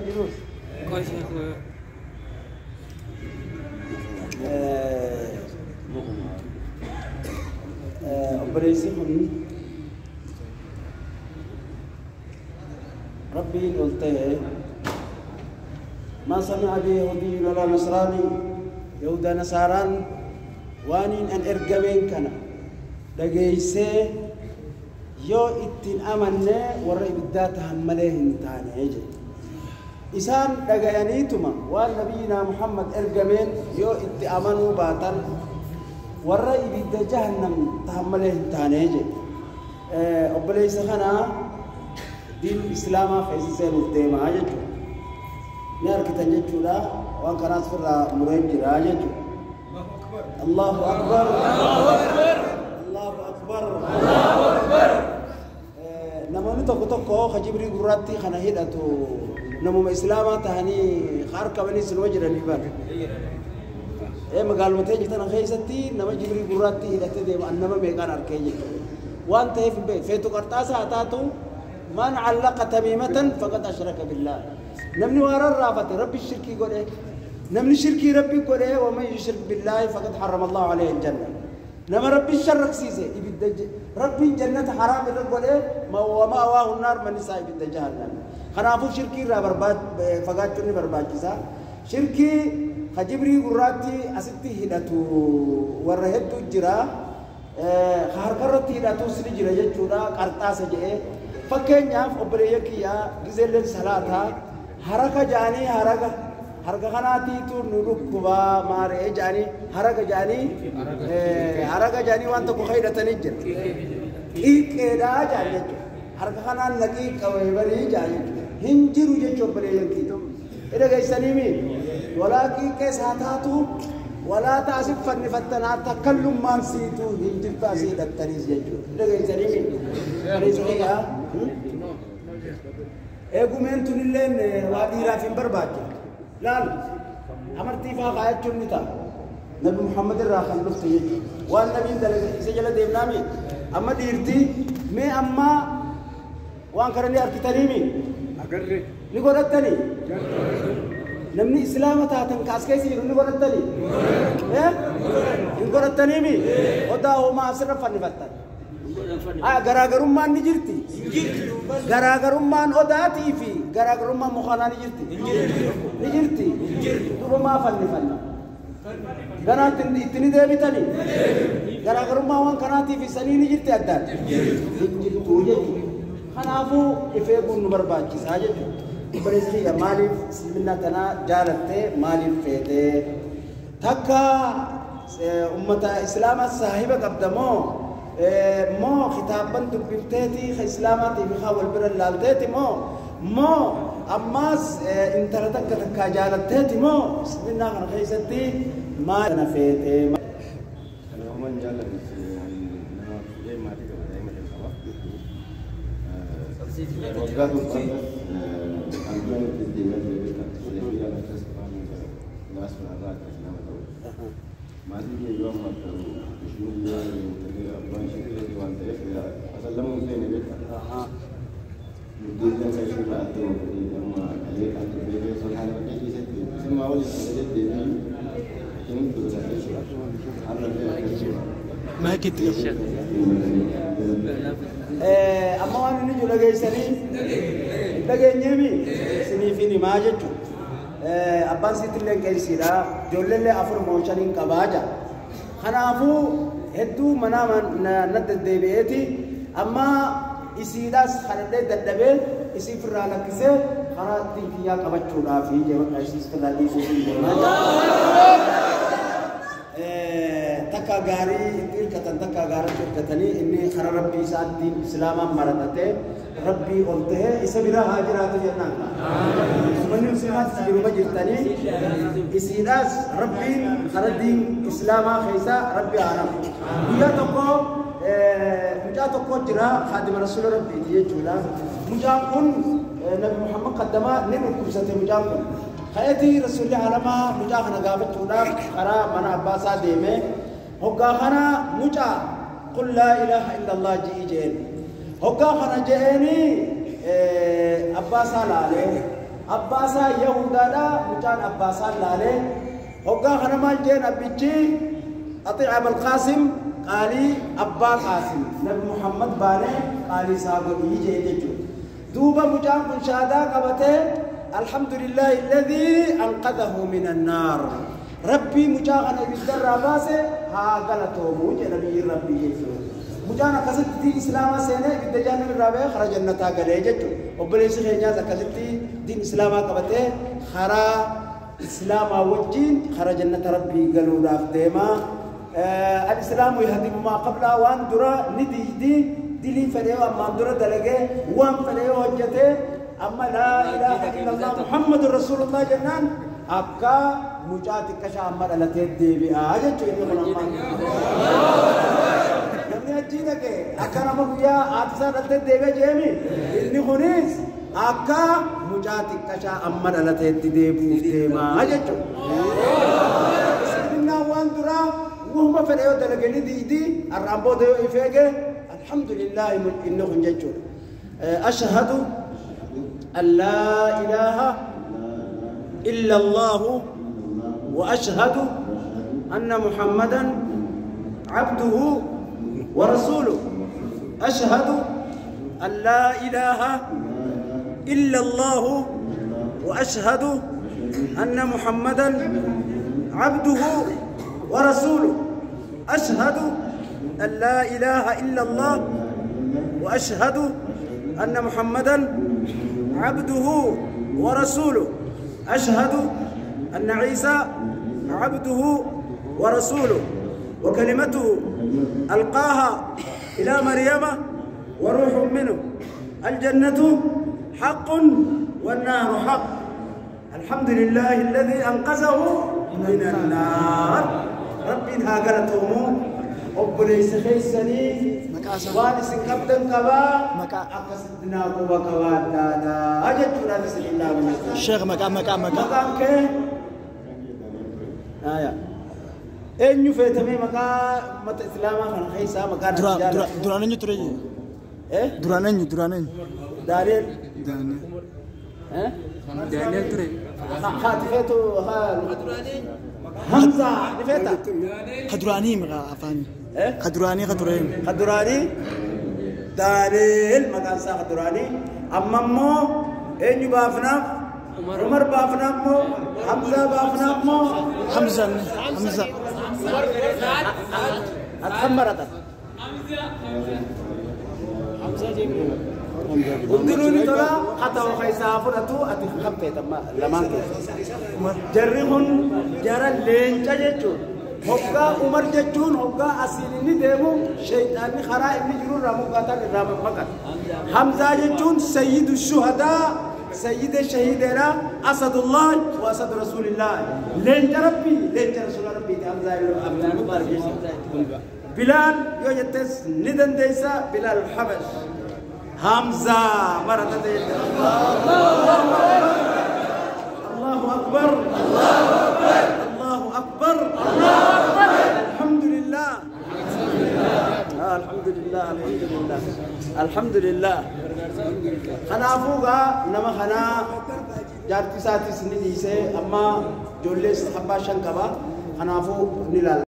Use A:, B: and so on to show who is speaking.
A: Jirus. Obboleessi kun Rabbiin ol ta'e ما سمع به يهودي ولا نصراني يهودا نصاران waaniin an ergameen kana dhageeysee yoo ittiin amanne warra ibiddaa tahan malee hin taane jedhe. Isaan dhagayaniituma waan nabiyinaa Muhammad ergameen yoo itti amanuu baatan warra ibidda jahannam tahan malee hin taane jedhe. Obboleessa kana diin islaamaa keessa seenuuf deemaa jechuudha. Ni argitan jechuudha, waan kanaas ofirraa muree jira jechuudha. Allahu akbar. Allahu akbar. Allahu akbar. Namoonni tokko tokko ka jibrii gurraatti kana hidhatu namuma islaamaa tahanii harkamanii sinuma jiranii bara. Magaaluma teenya tana keessatti nama jibrii gurraatti hidhatee deemu an nama meeqaan arkee jechuudha. Waan ta'eef hin beeku. Feetu qarxaasa haa taatu man callaqa tamiimatan faqad ashraka billah. Namni waa rarraafate rabbi shirkii godhe. Namni shirkii rabbi godhe waman yushrik billaahi faqad harrama Allahu alayhi aljanna. Nama rabbi sharraksiise ibidda rabbiin jannata haraam irra godhe wa ma'awaahu naar manni isaa ibidda jahannam. Kanaafuu shirkii irraa fagaachuun ni barbaachisa. Shirkii ka jibrii gurraatti asitti hidhatu warra hedduu jira. Ka harkarratti hidhatus ni jira jechuudha qarxaasa jedhee. Fakkeenyaaf obboleeyyan kiyyaa gizeelleen salaataa haraka jaanii haraga harka kanaatiitu nu dhukkubaa maaree jaanii haraga jaanii haraga jaanii waan tokko hidhatanii jira. Qiiqqeedhaa jaan jechuudha. Harka kanaan na qiiqqabee barii jaan jechuudha. Hin jiru jechuudha obboleeyyan kiyya. Ida geessaniimi walaa qiiqqees haa taatu walaa taasif fannifattanaa takkallummaan siituu hin jirtu asii hidhattaniis jechuudha. Ida geessaniimi. Obboleessa kiyyaa. Eegumeen tunilleen waa dhiiraaf hin barbaachiftu. Laal amartii faa kaayachuun ni ta'a. Nabi Muhammad irraa kan dhufte jechuudha. Waan nabiin dalage isa jala deemnaami. Amma dhiirti mee amma waan kana ni arkitaniimi?
B: Agarre.
A: Ni godhattanii? Namni islaama taatan kaas keessa jiru ni godhattanii? Hin godhattaniimi? Odaa homaa asirra fannifattan. Garaagarummaan ni jirti. Garaagarummaan odaatii fi garaagarummaan mukanaa ni jirti. Ni jirti. Duuba maa fannifanna? Ganaatti itti ni deebitanii? Garaagarummaan waan kanaatii fi sanii ni jirti addaan? Hin jirtu jechuudha. Kanaafuu if eeguun nu barbaachisaa jechuudha. Obboleessi kiyya maaliif islaaminaa tanaa jaalattee maaliif feetee? Takka ummata islaamaa saahiba qabda moo moo kitaabban dubbifteeti ka islaamaatii fi kaa wal bira laalteeti moo ammaas intala takka takkaa jaalatteeti moo islaaminaa kana keessatti maal kana feetee?
B: Kana uumaan jaalladhu nama fuudhee maatii qaba, daa'ima shan qaba. Waggaa tokko an dura nuti deemaa ture beektaa. Seefiidhaan akkas waan gaasuma irraa akkas nama ta'u. Maatii kiyya yoo amma ta'u ishiin illee intalli abbaan ishee illee waan ta'eef asallamuu hin feene beektaa. Murteessaan isaa ishee irraa adda godhee amma kalee kan beekee osoo taane bakkee keessatti isin waliin kan deddeebiin isheen dubbatee jechuudha. Har'a illee akkasuma.
A: Amma waan inni jiru dhageessanii hin dhageenyeemi isiniif hin himaa jechuudha. Abbaan siitillee qeessiidha. Ijoolleellee afur moo shaniin qabaa jira. Kanaafuu hedduu manaa na deddeebi'eeti amma isiidhaas kadhadhee dadhabee isii firraa lakkisee karaa ittiin kiyyaa qabachuudhaaf jee bakka isii firraa dhiisuuf hin deemaa jira. Takka gaarii itti hirkatan takka gaaratti hirkatanii inni karaa rabbii isaatiin islaamaan maratatee rabbii ol ta'ee isa bira haa jiraatu jennaan. Manni musliimaas jiruma jirtanii isiidhaas rabbiin karaa diin islaamaa keessa rabbi haa nafu. Guyyaa tokko mucaa tokko jira kaadima rasuula rabbiiti jechuudha. Mucaan kun Nabi Muhammad qaddamaa ni dhukkubsate mucaan kun. Ka'eetii rasuulli alamaa mucaa kana gaafachuudhaaf karaa mana abbaa isaa deeme. Hoggaa kana mucaa qul laa ilaaha illallah ji'i jeen. Hoggaa kana je'eeni abbaa isaa laalee Abbaasaa Yahudaadha mucaan Abbaasaa laalee hoggaa kana maal jeen abbichi Axiic Abal Qaasim qaalii Abbaa Qaasim Nabi Muhammad baanee qaalii isaa godhii jee jechuudha. Duuba mucaan kun shahaadaa qabatee alhamdulillahi alladhii anqadhahu min annaar. Rabbii mucaa kana ibiddarraa baase haa galatoomuu jedha nabiyyiin Rabbii jechuudha. Mucaan akkasitti diin islaamaa seenee ibidda jahannam irraa ba'ee karaa jannataa galee jechuudha. Obboleessi keenyaas akkasitti diin islaamaa qabatee karaa islaamaa wajjin karaa jannata Rabbii galuudhaaf deema. Al-islaamu yahdimu maa qablaa waan dura ni diigdi dilii fedhee ammaan dura dalagee waan fedhee hojjetee amma laa ilaaha illallah Muhammadun Rasuulullah jennaan akka mucaa xiqqashaa amma dhalatee deebi'aa jechuudha inni kun ammaan. Namni achii dhaqe akka nama guyyaa haati isaa dhaltee deebi'e jeemi inni kunis akka mucaa xiqqashaa amma dhalateetti deebi'uuf deemaa jechuudha. Islaaminaan waan duraa وهم فديو دلقني دي دي الرامبو ديو إفاقه الحمد لله إنه ججور. أشهد أن لا إله إلا الله وأشهد أن محمدا عبده ورسوله. أشهد أن لا إله إلا الله وأشهد أن محمدا عبده ورسوله. أشهد أن لا إله إلا الله وأشهد أن محمدا عبده ورسوله. أشهد أن عيسى عبده ورسوله وكلمته ألقاها إلى مريم وروح منه. الجنة حق والنار حق. الحمد لله الذي أنقذه من النار. ربي هاجرتهم أبليس خيسني وانس كبدن كبا أقصدنا قوة كوانا أجدنا بسم الله
C: الشيخ مكان مكان مكان
A: مكان كه آية إنه فاتمي مكان مت إسلام خن خيسا مكان
C: درا درانين تري
A: إيه
C: درانين درانين
A: دارين
C: إيه
D: دانيال تري
A: خاتفته ها حمزة نفيتا
C: خدراني مغا عفاني
A: إيه
C: خدراني خدراني
A: خدراني دانيال مكان سا خدراني أما مو إني بافنا عمر بافنا مو حمزة بافنا مو
C: حمزة حمزة
A: أتحمرت حمزة ودلوني ترى حتى وخيسا فرتو أتخبت لمان جرهم جرى لينجا جتون هقا عمر جتون هقا أصيلني دمو شيطان خرا إني جرو رامو قاتل رامو مكان حمزة جتون سيد الشهداء سيد الشهيدنا أسد الله وأسد رسول الله لينجا ربي لينجا رسول ربي حمزة عبد المطلب بلال يوجتس ندن ديسا بلال الحبش حمزة مرة الله أكبر الله أكبر الله أكبر الله أكبر الحمد لله الحمد لله الحمد لله الحمد لله خنافوغا نما خنا جارتي ساتي سنين أما جولس حبا شنكبا خنافو نلال.